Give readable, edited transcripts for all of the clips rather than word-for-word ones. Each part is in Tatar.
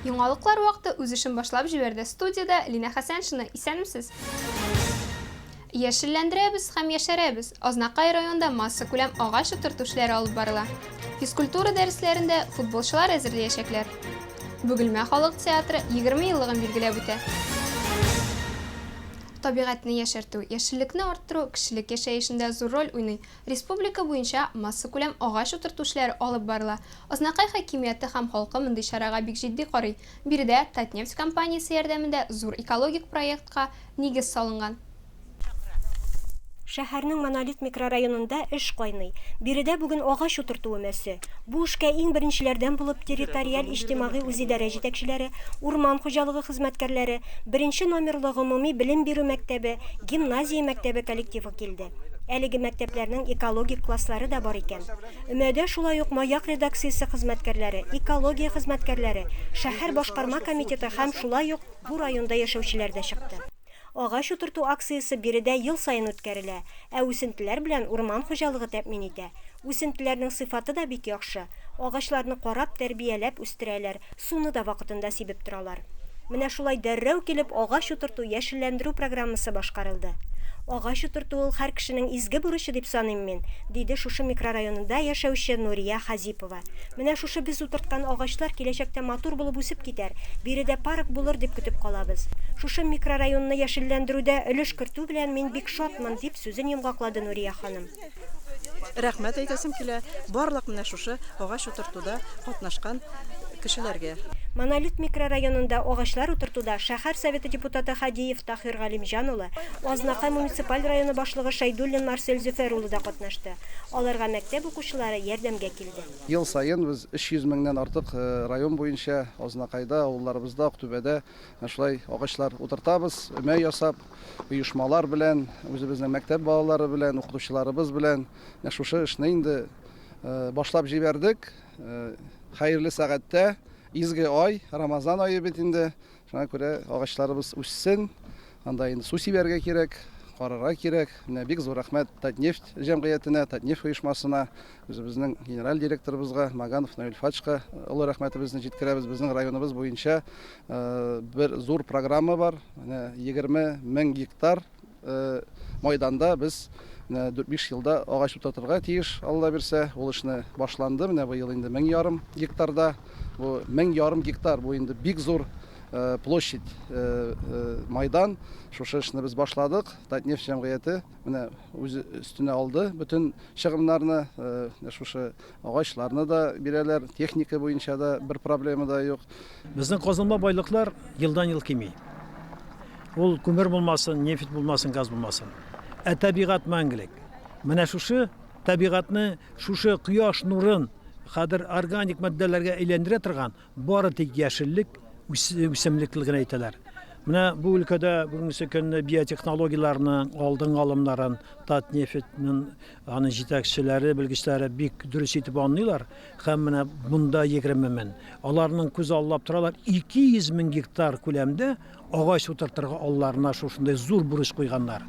Яңалыклар вакыты үз эшен башлап җибәрде. Студиядә Линә Хәсәншина. Исәнмесез! Яшелләндерәбез һәм яшәрәбез. Азнакай районында массакүләм агач утырту эшләре алып барыла. Физкультура дәресләрендә футболчылар әзерләячәкләр. Бөгелмә халык театры 20 еллыгын билгеләп үтә. Табигатьне яшәртү, яшеллекне арттыру кешелек яшәешендә зур роль уйный. Республика буенча массакүләм агач утырту эшләре алып барыла. Азнакай хакимияте һәм халкы мондый чарага бик җитди карый. Биредә Татнефть компаниясе ярдәмендә зур экологик проектка нигез салынган. Шәһәрнең Монолит микрорайонында эш кайный. Биредә бүген агач утырту өмәсе. Бу эшкә иң беренчеләрдән булып территориаль иҗтимагый үзидарә җитәкчеләре, урман хуҗалыгы хезмәткәрләре, беренче номерлы гомуми белем бирү мәктәбе, гимназия мәктәбе коллективы килде. Әлеге мәктәпләрнең экологик класслары да бар икән. Өмәдә шулай ук Маяк редакциясе хезмәткәрләре, экология хезмәткәрләре, шәһәр башкарма комитеты һәм шулай ук бу районда яшәүчеләр дә чыкты. Агач утырту акциясе биредә ел саен үткәрелә, ә үсентеләр белән урман хуҗалыгы тәэмин итә. Үсентеләрнең сыйфаты да бик яхшы. Агачларны карап, тәрбияләп үстерәләр, суны да вакытында сибеп торалар. Менә шулай дәррәү килеп агач утырту, яшелләндерү программасы башкарылды. Агач утырту ул һәр кешенең изге бурычы дип саныйм мин, диде шушы микрорайонында яшәүче Нурия Хазипова. Менә шушы без утырткан агачлар киләчәктә матур булып үсеп китәр, биредә парк булыр дип көтеп калабыз. Шушы микрорайонны яшелләндерүдә өлеш кертү белән мин бик шатмын, дип сүзен йомгаклады Нурия ханым. Рәхмәт әйтәсем килә барлык менә шушы агач утыртуда катнашкан кешеләргә. Монолит микрорайонында агачлар утыртуда шәһәр Советы депутаты Һадиев Таһир Галимҗан улы, Азнакай муниципаль районы башлыгы Шәйдуллин Марсель Зөфәр улы да катнашты. Аларга мәктәп укучылары ярдәмгә килде. Ел саен без 300 меңнән артык район буенча, Азнакайда, авылларыбызда, Актүбәдә менә шулай агачлар утыртабыз, өмә ясап. оешмалар белән, үзебезнең мәктәп балалары белән, укытучыларыбыз белән менә шушы эшне инде башлап җибәрдек. Хәерле сәгатьтә, изге ай, Рамазан ае бит инде. Шуңа күрә агачларыбыз үссен, анда инде су сибәргә кирәк, карарга кирәк. Менә бик зур рәхмәт Татнефть җәмгыятенә, Татнефть оешмасына, Үзебезнең генераль директорыбызга Маганов Наил Фатшка олы рәхмәтебезне җиткерәбез. Безнең районыбыз буенча бер зур программа бар. Менә 20 мең гектар майданда без менә 4-5 елда агач утыртырга тиеш, Алла бирсә. Ул эшне башланды. Менә быел инде 1500 гектарда. Бу 1500 гектар, бу инде бик зур площадь, майдан. Шушы эшне без башладык. Татнефть җәмгыяте менә үзе өстенә алды бөтен чыгымнарны, шушы агачларны да бирәләр, техника буенча да бер проблема да юк. Безнең казылма байлыклар елдан-ел кими. Ул күмер булмасын, нефть булмасын, газ булмасын. Ә табигать мәңгелек. Менә шушы табигатьне, шушы кояш нурын хәзер органик матдәләргә әйләндерә торган Бары тик яшеллек, үсемлеклек генә әйтәләр. Менә бу өлкәдә бүгенге көнне биотехнологияләрнең алдынгы алымнарын Татнефтьнең аның җитәкчеләре, белгечләре бик дөрес итеп аңлыйлар һәм менә монда 20 мең. Аларның күз аллап торалар, 200 мең гектар күләмдә агач утыртырга алларына шушындай зур бурыч куйганнар.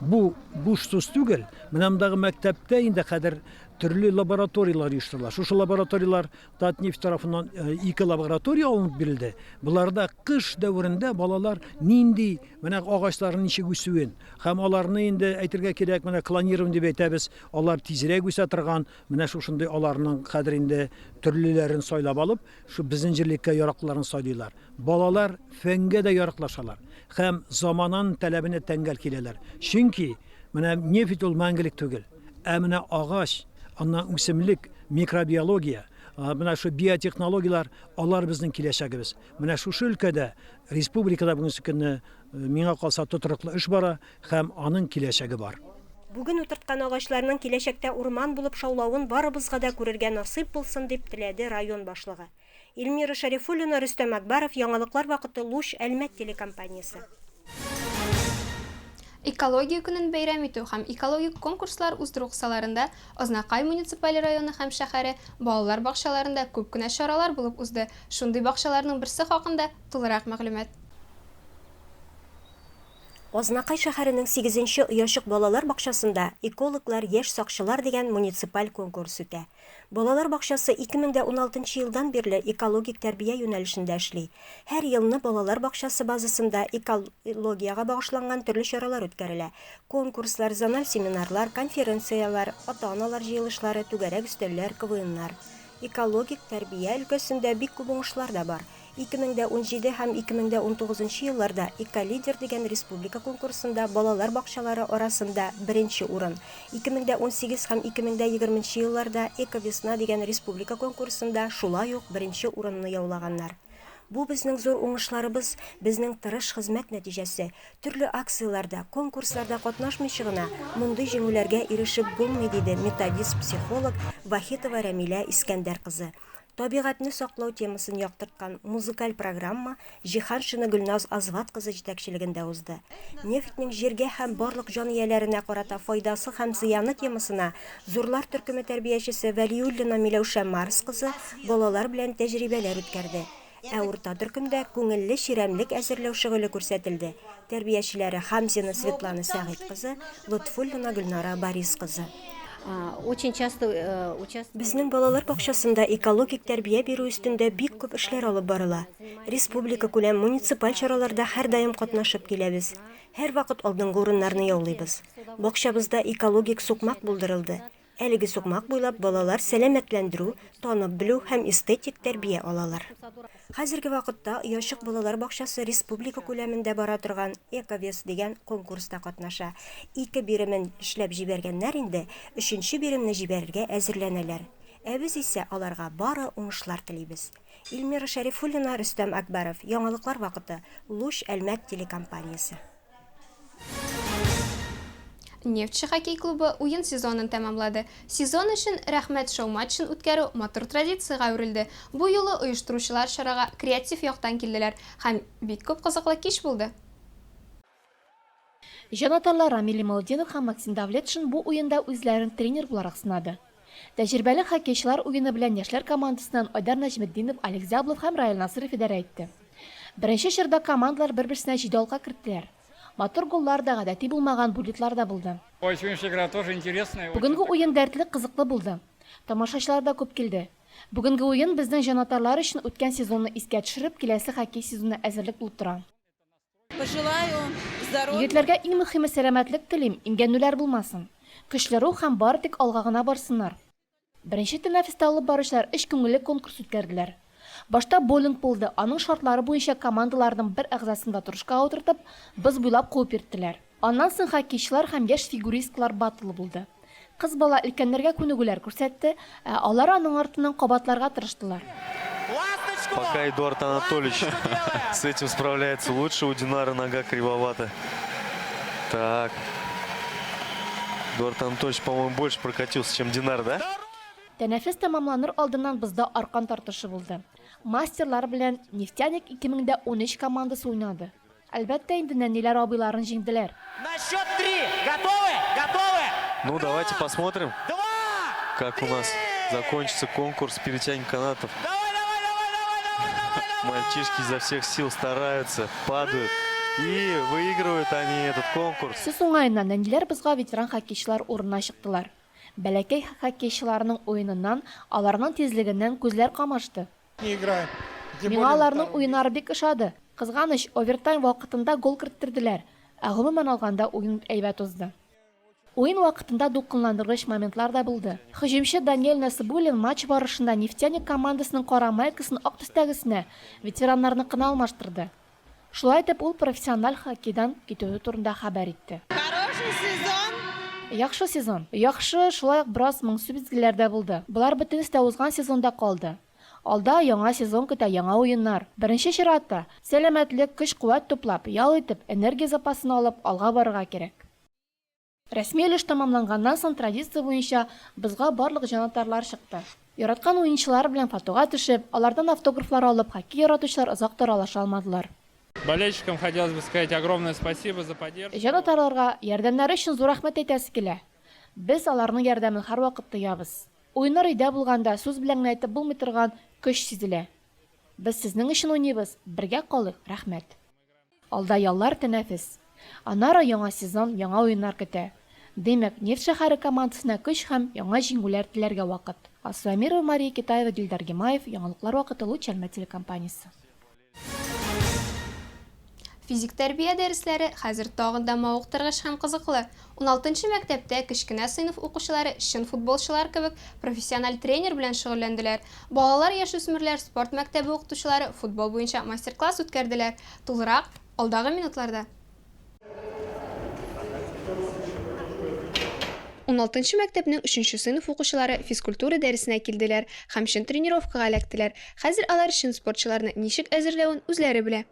Бу буш сүз түгел. Менә мондагы мәктәптә инде хәзер төрле лабораторияләр оештырыла. Шушы лабораторияләр Татнефть тарафыннан ике лаборатория алынып бирелде. Боларда кыш дәверендә балалар нинди менә агачларның ничек үсүен һәм аларны инде әйтергә кирәк, менә клонирование дип әйтәбез, алар тизрәк үсә торган, менә шушындый аларның хәзер инде төрлеләрен сайлап алып, шу безнең җирлеккә яраклыларын сайлыйлар. Балалар фәнгә дә яраклашалар һәм замананың таләбенә тәңгәл киләләр. Чөнки менә нефть ул мәңгелек түгел. Ә менә агач, аннан үсемлек, микробиология, менә шу биотехнологияләр, алар безнең киләчәгебез. Менә шушы өлкәдә республикада бүгенге көнне, миңа калса, тотрыклы эш бара һәм аның киләчәге бар. Бүген утырткан агачларның киләчәктә урман булып шаулавын барыбызга да күрергә насыйп булсын, дип теләде район башлыгы. Эльмира Шәрифуллина, Рөстәм Әкбаров, Яңалыклар вакыты, Луч, Әлмәт телекомпаниясе. Экология көнен бәйрәм итү һәм экологик конкурслар уздыру кысаларында Азнакай муниципаль районы һәм шәһәре балалар бакчаларында күп кенә чаралар булып узды. Шундый бакчаларның берсе хакында тулырак мәгълүмат. Азнакай шәһәренең сигезенче Оячык балалар бакчасында Экологлар, яшь сакчылар дигән муниципаль конкурс үтә. Балалар бакчасы 2016 нчы елдан бирле экологик тәрбия юнәлешендә эшли. Һәр елны балалар бакчасы базасында экологиягә багышланган төрле чаралар үткәрелә, конкурслар, зональ семинарлар, конференцияләр, ата-аналар җыелышлары, түгәрәк өстәлләр, КВНнар. Экологик тәрбия өлкәсендә бик күп уңышлар да бар. 2017 һәм 2019 нчы елларда Эколидер дигән республика конкурсында балалар бакчалары арасында беренче урын, 2018 һәм 2020 нче елларда Эковесна дигән республика конкурсында шулай ук беренче урынны яулаганнар. Бу безнең зур уңышларыбыз, безнең тырыш хезмәт нәтиҗәсе. Төрле акцияләрдә, конкурсларда катнашмыйча гына мондый җиңүләргә ирешеп булмый, диде методист-психолог Вахитова Рәмилә Искәндәр кызы. Табигатьне саклау темасын яктырткан музыкаль программа Җиһаншина Гөлназ Азват кызы җитәкчелегендә узды. Нефтьнең җиргә һәм барлык җан ияләренә карата файдасы һәм зыяны темасына зурлар төркеме тәрбиячесе Вәлиуллина Миләүшә Марс кызы балалар белән тәҗрибәләр үткәрде. Ә урта төркемдә күңелле чирәмлек әзерләү шөгыле күрсәтелде, тәрбиячеләре Хамзина Светлана Сәгыйть кызы, Лотфуллина Гөлнара Борис кызы. Безнең балалар бакчасында экологик тәрбия бирү өстендә бик күп эшләр алып барыла. Республикакүләм, муниципаль чараларда һәрдаим катнашып киләбез. Һәрвакыт алдынгы урыннарны яулыйбыз. Бакчабызда экологик сукмак булдырылды. Әлеге сукмак буйлап балалар сәламәтләндерү, танып белү һәм эстетик тәрбия алалар. Хәзерге вакытта Оячык балалар бакчасы республика күләмендә бара торган Эковес дигән конкурста катнаша. Ике биремен эшләп җибәргәннәр инде, өченче биремне җибәрергә әзерләнәләр. Ә без исә аларга бары уңышлар телибез. Эльмира Шәрифуллина, Рөстәм Әкбәров, Яңалыклар вакыты, Луч Әлмәт телекомпаниясе. Нефтьче хоккей клубы уен сезонын тәмамлады. Сезон өчен Рәхмәт шоу-матчын үткәрү матур традициягә әверелде. Бу юлы оештыручылар чарага креатив яктан килделәр һәм бик күп кызыклы кич булды. Җанатарлар Рамил Ямалтдинов һәм Максим Давлетшин бу уенда үзләрен тренер буларак сынады. Тәҗрибәле хоккейчылар уены белән яшьләр командасыннан Айдар Нәҗметдинов, Олег Зяблов һәм Раил Насыров идарә итте. Беренче чорда командалар бер-берсенә җиде алка керттеләр. Матур голлар да, гадәти булмаган буллитлар да булды. Бүгенге уен дәртле, кызыклы булды. Тамашачылар да күп килде. Бүгенге уен безнең җанатарлар өчен үткән сезонны искә төшереп, киләсе хоккей сезонына әзерлек булып тора. Егетләргә иң мөхиме сәламәтлек телим, имгәнүләр булмасын. Көчле рух һәм бары тик алга гына барсыннар. Беренче тәнәфестә алып баручылар өч күңелле конкурс үткәрделәр. Башта боулинг булды, аның шартлары буенча командаларның бер әгъзасын ватрушкага утыртып, боз буйлап куып йөрттеләр. Аннан соң хоккейчылар һәм яшь фигуристкалар баттлы булды. Кыз бала өлкәннәргә күнегүләр күрсәтте, ә алар аның артыннан кабатларга тырыштылар. Пока Эдуард Анатольевич с этим справляется лучше, у Динары нога кривовата. Так. Эдуард Анатольевич, по-моему, больше прокатился, чем Динар, да? Тәнәфес тәмамланыр алдыннан бозда аркан тартышы булды. Мастерлар белән Нефтяник 2013 командасы уйнады. Әлбәттә инде, нәниләр абыйларын җиңделәр. На счет три! Готовы? Готовы? Ну, давайте посмотрим, как у нас закончится конкурс перетягивания канатов. Давай, давай, давай, давай, давай, давай, давай! Мальчишки изо всех сил стараются, падают. И выигрывают они этот конкурс. Сүз уңаеннан, нәниләр бозга ветеран хоккейчылар урынына чыктылар. Бәләкәй хоккейчыларның уеныннан, аларның тизлегеннән күзләр камашты. Миңа аларның уеннары бик ошады. Кызганыч, овертайм вакытында гол керттерделәр, ә гомумән алганда уен әйбәт узды. Уен вакытында дулкынландыргыч моментлар да булды. Һөҗүмче Даниэль Насыбуллин матч барышында Нефтяник командасының кара майкасын ак төстәгесенә, ветераннарныкына алмаштырды. Шулай итеп, ул профессиональ хоккейдан китүе турында хәбәр итте. Хороший сезон! Яхшы сезон. Яхшы, шулай ук бераз моңсу мизгелләр дә булды. Болар бөтенесе дә узган сезонда калды. Алда яңа сезон көтә, яңа уеннар. Беренче чиратта, сәламәтлек, көч-куәт туплап, ял итеп, энергия запасын алып, алга барырга кирәк. Рәсми өлеш тәмамланганнан соң, традиция буенча, бозга барлык җанатарлар чыкты. Яраткан уенчылары белән фотога төшеп, алардан автографлар алып, хоккей яратучылар озак таралаша алмадылар. Болельщикам хотелось бы сказать огромное спасибо за поддержку. Җанатарларга ярдәмнәре өчен зур рәхмәт әйтәсе килә. Без аларның ярдәмен һәрвакыт тоябыз. Уеннар өйдә булганда, сүз белән генә әйтеп булмый торган көч сизелә. Без сезнең өчен уйныйбыз, бергә калыйк, рәхмәт. Алда яллар, тәнәфес. Аннары яңа сезон, яңа уеннар көтә. Димәк, Нефть шәһәре командасына көч һәм яңа җиңүләр теләргә вакыт. Алсу Әмирова, Мария Китаева, Дилдар Гимаев, Яңалыклар вакыты, Луч Әлмәт телекомпаниясе. Физик тәрбия дәресләре хәзер тагын да мавыктыргыч һәм кызыклы. Уналтынчы мәктәптә кечкенә сыйныф укучылары чын футболчылар кебек профессиональ тренер белән шөгыльләнделәр. Балалар-яшүсмерләр спорт мәктәбе укытучылары футбол буенча мастер-класс үткәрделәр. Тулырак, алдагы минутларда. Уналтынчы мәктәпнең өченче сыйныф укучылары физкультура дәресенә килделәр һәм чын тренировкага эләктеләр. Хәзер алар чын спортчыларны ничек әзерләвен үзләре белә.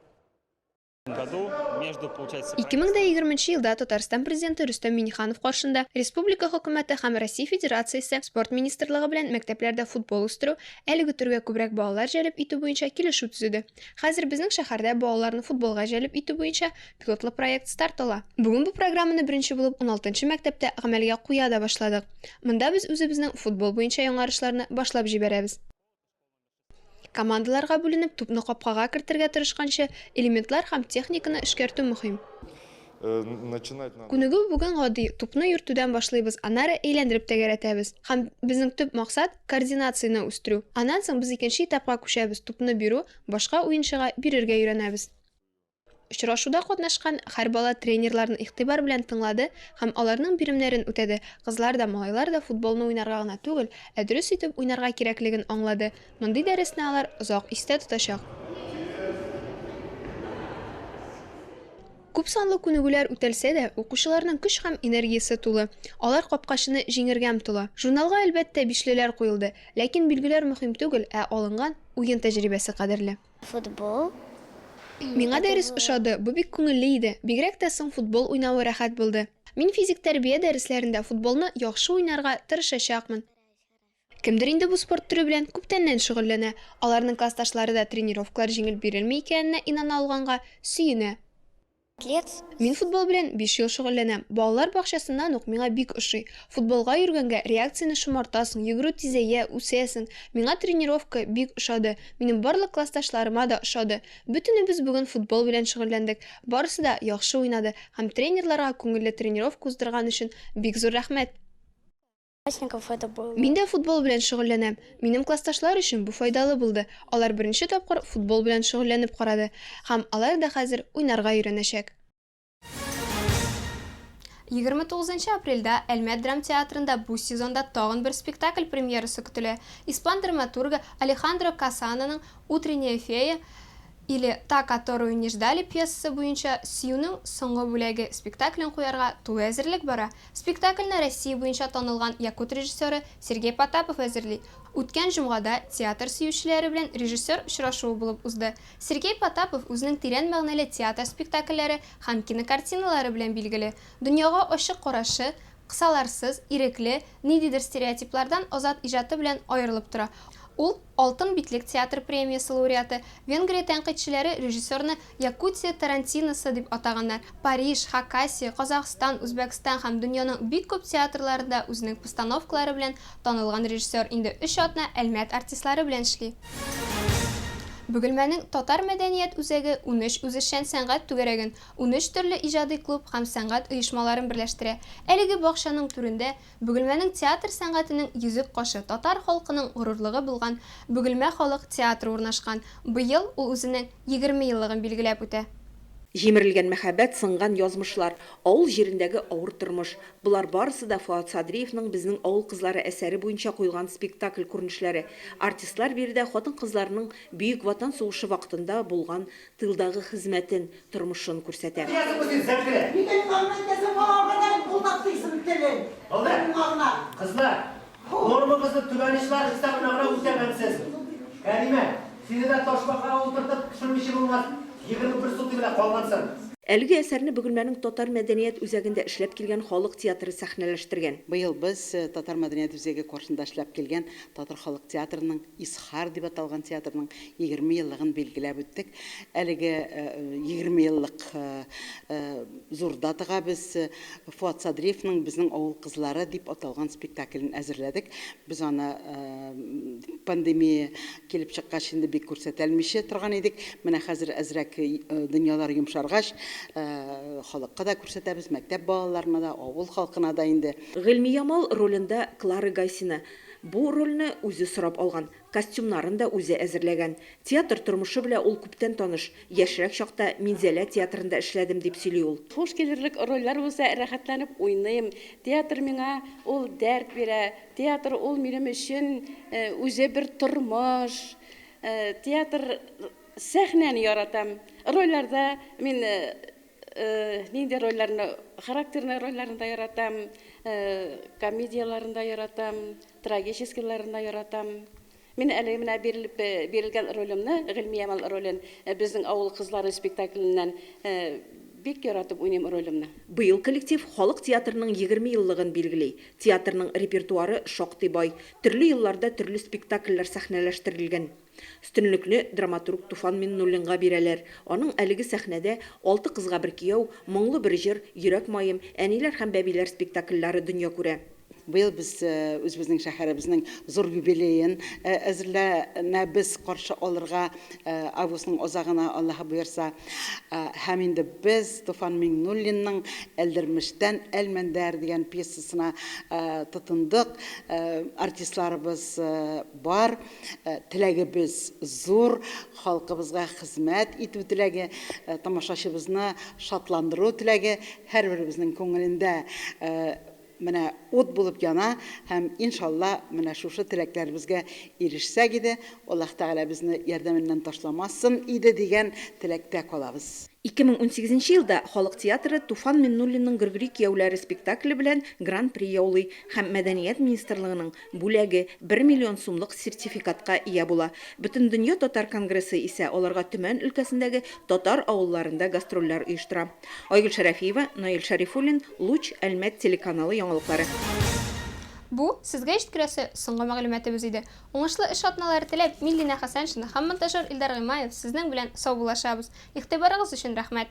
2020 нче елда Татарстан Президенты Рөстәм Миңнеханов каршында республика Хөкүмәте һәм Россия Федерациясе Спорт министрлыгы белән мәктәпләрдә футбол үстерү, әлеге төргә күбрәк балалар җәлеп итү буенча килешү төзеде. Хәзер безнең шәһәрдә балаларны футболга җәлеп итү буенча пилотлы проект старт ала. Бүген бу программаны беренче булып уналтынчы мәктәптә гамәлгә куя да башладык. Монда без үзебезнең футбол буенча яңарышларны башлап җибәрәбез. Командаларга бүленеп тупны капкага кертергә тырышканчы, элементлар һәм техниканы эшкәртү мөһим. Күнегү бүген гади, тупны йөртүдән башлыйбыз, аннары әйләндереп тәгәрәтәбез. Һәм безнең төп максат, координацияне үстерү. Аннан соң без икенче этапка күчәбез, тупны бирү, башка уенчыга бирергә өйрәнәбез. Очрашуда катнашкан һәр бала тренерларны игътибар белән тыңлады һәм аларның биремнәрен үтәде. Кызлар да, малайлар да футболны уйнарга гына түгел, ә дөрес итеп уйнарга кирәклеген аңлады. Мондый дәресне алар озак истә тотачак. Күп санлы күнегүләр үтәлсә дә, укучыларның көч һәм энергиясе тулы. Алар капкачыны җиңергә омтыла. Журналга, әлбәттә, бишлеләр куелды. Ләкин билгеләр мөһим түгел, ә алынган уен тәҗрибәсе кадерле. Футбол. Миңа дәрес ошады, бу бик күңелле иде. Бигрәк тә соң футбол уйнавы рәхәт булды. Мин физик тәрбия дәресләрендә футболны яхшы уйнарга тырышачакмын. Кемдер инде бу спорт төре белән күптәннән шөгыльләнә. Аларның классташлары да тренировкалар җиңел бирелми икәненә инана алганга сөенә. Лет. Мин футбол белән биш ел шөгыльләнәм. Балалар бакчасыннан ук миңа бик ошый. Футболга йөргәнгә реакцияне шомартасың, йөгерү тизәя, үсәсең. Миңа тренировка бик ошады. Минем барлык классташларыма да ошады. Бөтенебез бүген футбол белән шөгыльләндек. Барысы да яхшы уйнады һәм тренерларга күңелле тренировка уздырган өчен бик зур рәхмәт. Мин дә футбол белән шөгыльләнәм. Минем классташлар өчен бу файдалы булды. Алар беренче тапкыр футбол белән шөгыльләнеп карады. Һәм алар да хәзер уйнарга өйрәнәчәк. 29 нчы апрельдә Әлмәт драмтеатрында бу сезонда тагын бер спектакль премьерасы көтелә. Испан драматургы Алехандро Касананың Утренняя фея или Та, которую не ждали пьесасы буенча Сөюнең соңгы бүләге спектаклен куярга тулы әзерлек бара. Спектакльне Россия буенча танылган якут режиссеры Сергей Потапов әзерли. Үткән җомгада театр сөючеләре белән режиссер очрашуы булып узды. Сергей Потапов үзенең тирән мәгънәле театр спектакльләре һәм кинокартиналары белән билгеле. Дөньяга ачык карашы, кысаларсыз, ирекле, ниндидер стереотиплардан азат иҗаты белән аерылып тора. Ул, Алтын битлек театр премиясе лауреаты. Венгрия тәнкыйтьчеләре режиссерны Якутия Тарантиносы дип атаганнар. Париж, Хакасия, Казахстан, Үзбәкстан һәм дөньяның бик күп театрларында үзенең постановкалары белән танылган режиссер инде өч атна Әлмәт артистлары белән эшли. Бөгелмәнең Татар мәдәният үзәге 13 үзешчән сәнгать түгәрәген, 13 төрле иҗади клуб һәм сәнгать оешмаларын берләштерә. Әлеге бакчаның түрендә Бөгелмәнең театр сәнгатенең йөзек кашы, татар халкының горурлыгы булган Бөгелмә халык театры урнашкан. Быел ул үзенең 20 еллыгын билгеләп үтә. Җимерелгән мәхәббәт, сынган язмышлар, авыл җирендәге авыр тормыш, болар барысы да Фоат Садриевның Безнең авыл кызлары әсәре буенча куелган спектакль күренешләре. Артистлар биредә хатын-кызларның Бөек Ватан сугышы вакытында булган тылдагы хезмәтен, тормышын күрсәтә. Әлеге әсәрне Бөгелмәнең Татар мәдәният үзәгендә эшләп килгән халык театры сәхнәләштергән. Быел без Татар мәдәният үзәге каршында эшләп килгән Татар халык театрының Изһар дип аталган театрның 20 еллыгын билгеләп үттек. Әлеге 20 еллык зур датага без Фоат Садриевның Безнең авыл кызлары дип аталган спектаклен әзерләдек. Без аны пандемия килеп чыккач инде бик күрсәтәлмичә торган идек. Менә хәзер әзрәк дөньялар йомшаргач, Халыкка да күрсәтәбез, мәктәп балаларына да, авыл халкына да инде. Гыйльмиямал ролендә Клара Гайсина. Бу рольне үзе сорап алган, костюмнарын да үзе әзерләгән. Театр тормышы белә ул күптән таныш, яшьрәк чакта Минзәлә театрында эшләдем, дип сөйли ул. Хуш килерлек рольләр булса, рәхәтләнеп уйныйм. Театр миңа ул дәрт бирә. Театр ул минем өчен үзе бер тормыш. Театр Сәхнәне яратам. Рольләрдә мин нинди рольләрне, характерный рольләрне дә яратам, комедияләрен дә яратам, трагическийларын да яратам. Мин әле менә бирелеп бирелгән ролемне, Гыйльмиямал ролен, Безнең авыл кызлары спектакленнән бик яратып уйныйм ролемне. Быел коллектив халык театрының 20 еллыгын билгели. Театрның репертуары шактый бай. Төрле елларда төрле спектакльләр сәхнәләштерелгән. Өстенлекне драматург Туфан Миннуллинга бирәләр. Аның әлеге сәхнәдә Алты кызга бер кияү, Моңлы бер җыр, Йөрәк маем, Әниләр һәм бәбиләр спектакльләре дөнья күрә. Быел без үзебезнең шәһәребезнең зур юбилеен әзерләнәбез каршы алырга августның азагына, Аллаһы боерса. Һәм инде без Туфан Миңнуллинның Әлдермештән Әлмәндәр дигән пьесасына тотындык. Артистларыбыз бар. Теләгебез зур, халкыбызга хезмәт итү теләге, тамашачыбызны шатландыру теләге һәрберебезнең күңелендә менә ут булып яна һәм, иншалла, менә шушы теләкләребезгә ирешсәк иде, Аллаһ Тәгалә безне ярдәменнән ташламасын иде дигән теләктә калабыз. 2018 нче елда халык театры Туфан Миннуллинның Гөргөри кияүләре спектакле белән Гран-при яулый һәм Мәдәният министрлыгының бүләге, бер миллион сумлык сертификатка ия була. Бөтендөнья татар конгрессы исә аларга Төмән өлкәсендәге татар авылларында гастрольләр оештыра. Айгөл Шәрәфиева, Наил Шәрифуллин, Луч, Әлмәт телеканалы яңалыклары. Бу, сезгә җиткерәсе соңгы мәгълүматыбыз иде. Уңышлы эш атналары теләп, мин Линә Хәсәншина һәм монтажер Илдар Гыймаев сезнең белән саубуллашабыз. Игътибарыгыз өчен рәхмәт!